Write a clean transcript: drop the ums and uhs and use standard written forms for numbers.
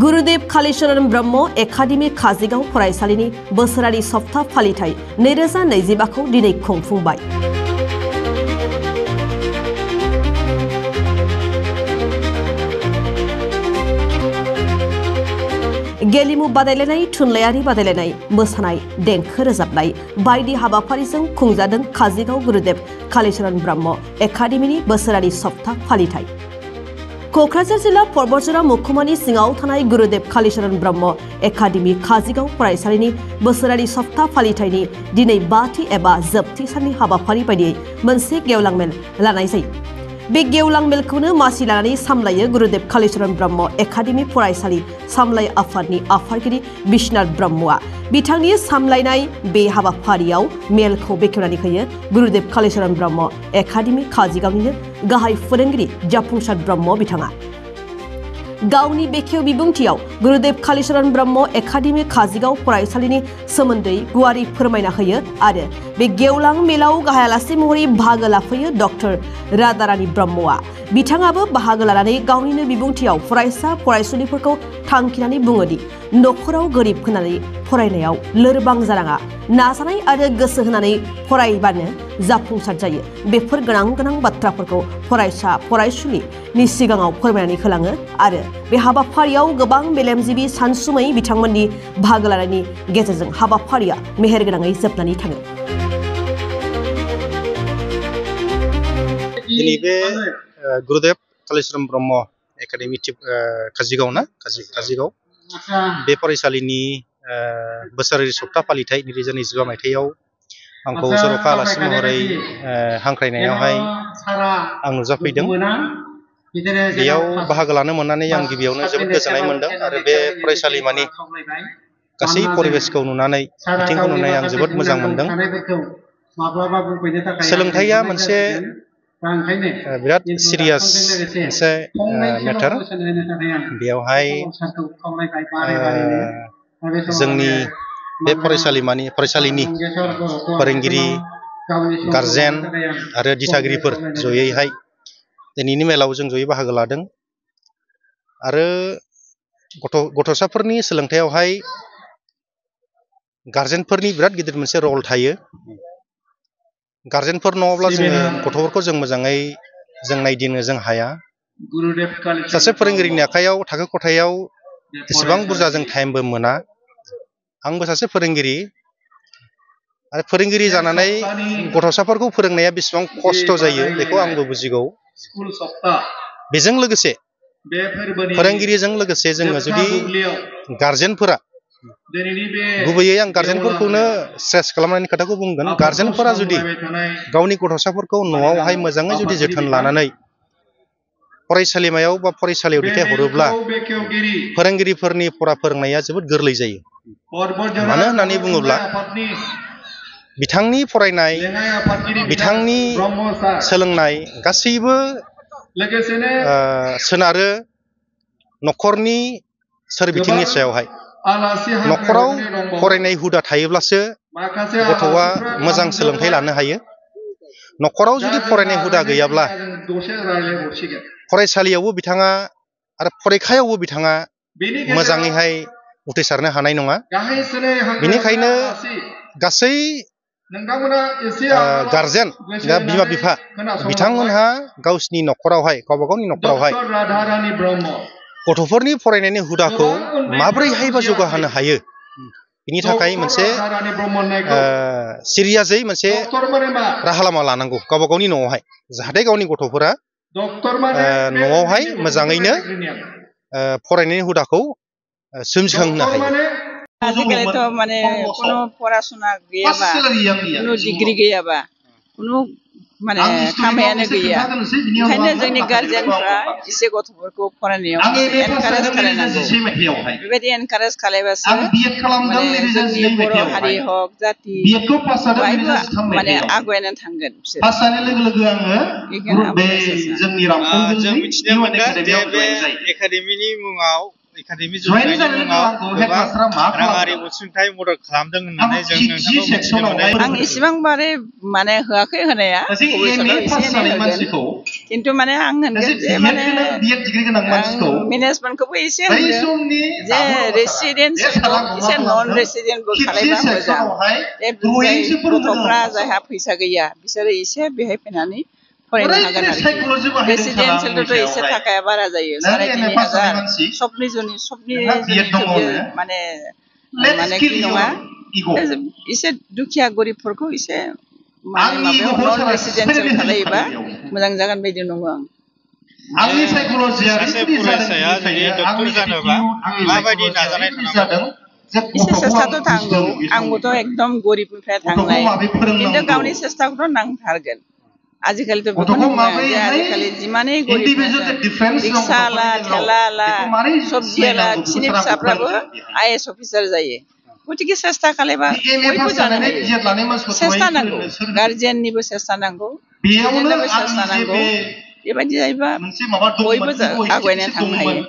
गुरुदेव Kalicharan Brahma academy काजिगाव फरायसालिनि बोसोरारि सप्ता फालिथाय 2025 खौ दिनै खुंफुंबाय। गेलेमु बादायलायनाय, थुनलायारि बादायलायनाय, मोसानाय, देंखो रोजाबनाय बायदि हाबाफारिजों खुंजादों काजिगाव गुरुदेव कालीचरण ब्रह्म एकाडेमिनि बोसोरारि सप्ता फालिथाय। क'क्राझार जिल्ला पर्बतजरा महकुमानि सिङाव थानाय गुरुदेव कालीचरण ब्रह्म एकाडेमी काजिगाव फरायसालिनि बोसोरारि सप्ता फालिथायनि दिनै 5थि एबा जोबथि साननि हाबाफारि बायदियै मोनसे गेवलां मेल लानाय जायो। बे गेवलां मेलखौनो मासि लानानै सामलायो गुरुदेव कालीचरण ब्रह्म एकाडेमी फरायसालि सामलाय आफादनि आफादगिरि बिश्वनाथ ब्रह्मआ। बिथांनि सामलायनाय बे हाबाफारियाव मेलखौ बेखेवनानै होयो गुरुदेव कालीचरण ब्रह्म एकाडेमी काजिगावनिनो गाहाय फोरोंगिरि जाफुंसार ब्रह्म बिथाङा। गावनि बेखेव बिबुंथियाव गुरुदेव कालीचरण ब्रह्म एकाडेमी काजिगाव फरायसालिनि सोमोन्दै गुवारै फोरमायना होयो आरो बे गेवलां मेलाव गाहाय आलासि महरै बाहागो लाफैयो डक्टर राधारानी ब्रह्मआ। बिथाङाबो बाहागो लानानै गावनिनो बिबुंथियाव फरायसा फरायसुलिफोरखौ थांखिनानै बुङोदि न'खराव गोरिब होनानै फरायनायाव लोरबां जानाङा, नाजानाय आरो गोसो होनानै फरायबानो जाफुंसार जायो। बेफोर गोनां बाथ्राफोरखौ फरायसा फरायसुलिनि सिगाङाव फोरमायनानै होलाङो आरो बे हाबाफारियाव गोबां मेलेमजिबि सानसुमै बिथांमोननि बाहागो लानायनि गेजेरजों हाबाफारिया मेहेरगोनाङै जोबनानै थाङो। दिनै बे गुरुदेव कालीचरण ब्रह्म एकाडेमी काजिगाव बे फरायसालिनि बोसोरारि सप्ता फालिथाय 2025 मायथाइयाव आंखौ जर'खा आलासि महरै हांख्रायनायावहाय आं नुजाफैदों। बेयाव बाहागो लानो मोननानै आं गिबियावनो जोबोद गोजोननाय मोनदों आरो बे फरायसालिमानि गासै परिबेसखौ नुनानै, बिथिंखौ नुनानै आं जोबोद मोजां मोनदों। सोलोंथाइया मोनसे बिराद सिरियास मोनसे मेटार। बेयावहाय जोंनि बे फरायसालिनि फोरोंगिरि, गारजेन आरो दिथागिरिफोर जयैहाय दिनैनि मेलाव जों जयै बाहागो लादों आरो गथ'साफोरनि सोलोंथायावहाय गारजेनफोरनि बिराद गिदिर मोनसे रल थायो। गारजेनफोर नङाब्ला जोङो गथ'फोरखौ जों मोजाङै नायदिंनो जों हाया। सासे फोरोंगिरिनि आखायाव थाखो खथायाव एसेबां बुरजा जों टाइमबो मोना। आंबो सासे फोरोंगिरि आरो फोरोंगिरि जानानै गथ'साफोरखौ फोरोंनाया बेसेबां खस्थ' जायो बेखौ आंबो बुजिगौ। बेजों लोगोसे फोरोंगिरिजों लोगोसे जोङो जुदि गारजेनफोरा, गुबैयै आं गारजेनफोरखौनो स्ट्रेस खालामनायनि खोथाखौ बुंगोन, गारजेनफोरा जुदि गावनि गथ'साफोरखौ न'आवहाय मोजाङै जुदि जोथोन लानानै फरायसालिमायाव बा फरायसालियाव दैथायहरोब्ला फोरोंगिरिफोरनि फरा फोरोंनाया जोबोद गोरलै जायो। मानो होननानै बुङोब्ला बिथांनि फरायनाय, बिथांनि सोलोंनाय गासैबो सोनारो न'खरनि सोरबिथिंनि सायावहाय। न'खराव फरायनाय हुदा थायोब्लासो गथ'आ मोजां सोलोंथाइ लानो हायो। न'खराव जुदि फरायनाय हुदा गैयाब्ला फरायसालियावबो बिथाङा आरो फरिखायावबो बिथाङा मोजाङैहाय उथ्रिसारनो हानाय नङा। बेनिखायनो गासै गारजेन दा बिमा बिफा बिथांमोनहा गावसिनि न'खरावहाय, गावबा गावनि न'खरावहाय गथ'फोरनि फरायनायनि हुदाखौ माब्रैहायबा जौगाहोनो हायो, बिनि थाखाय मोनसे सिरियासै मोनसे राहा लामा लानांगौ गावबा गावनि न'आवहाय, जाहाथे गावनि गथ'फोरा न'आवहाय मोजाङैनो फरायनायनि हुदाखौ सोमजिखांहोनो हायो। आजिखालिथ' माने কোনো পড়াশোনা गैयाबा, কোনো डिग्री गैयाबा কোনো माने खामानियानो गैया। ओंखायनो जोंनि गार्जेनफ्रा एसे गथ'फोरखौ फरायनायाव एनकारेज खालामनांगौ। बेबायदि एनकारेज खालामबासो माने जोंनि बर' हारि हक, जाति बयबो माने आवगायनानै थांगोन बिसोर। जों मिथिनो मोनदों जे बे एकाडेमिनि मुङाव, एकाडेमि जौगानायनि मुङाव गोबां राङारि अनसुंथाइ मदद खालामदों होननानै जों नोंथांखौ मिथिनो मोननाय। आं इसेबां बारे माने होआखै होनाया, भबिष्यताव एसे एनै होगोन। खिन्थु माने आं होनगोन जे माने मेनेजमेन्टखौबो एसे होनगोन जे रेसिडेन्सियेलखौ एसे नन रेसिडेन्टबो खालामबा मोजां गथ'फ्रा जायहा फैसा गैया बिसोरो एसे बेहाय फैनानै फरायनो हागोन आरोखि रेसिडेन्सियेलथ' एसे थाखाया बारा जायो 3,500 सबनि माने कि नङा एसे दुखिया गरिबफोरखौ एसे माने माबायाव नन रेसिडेन्सियेल खालायोबा मोजां जागोन बायदि नङो आं आंनि सासे फरायसाया जुदि डक्टर जानोबा माबायदि नाजानाय थानांगौ एसे सेस्टाथ' थांगौ आंबोथ' एकदम गरिबनिफ्राय थांनाय खिन्थु गावनि सेस्टाखौथ' नांथारगोन आजिखालिथ' बेखौनो बुङो जे आजिखालि जिमानै गरिब रिक्साला थेलाला सबजियाला बिसोरनि फिसाफ्राबो IAS अफिसार जायो गतिके सेस्टा खालायबा बयबो जानो हायो सेस्टा नांगौ गार्जियाननिबो सेस्टा नांगौ स्टुडेन्टनोबो सेस्टा नांगौ बेबायदि जायोबा बयबो आवगायनानै थांनो हायो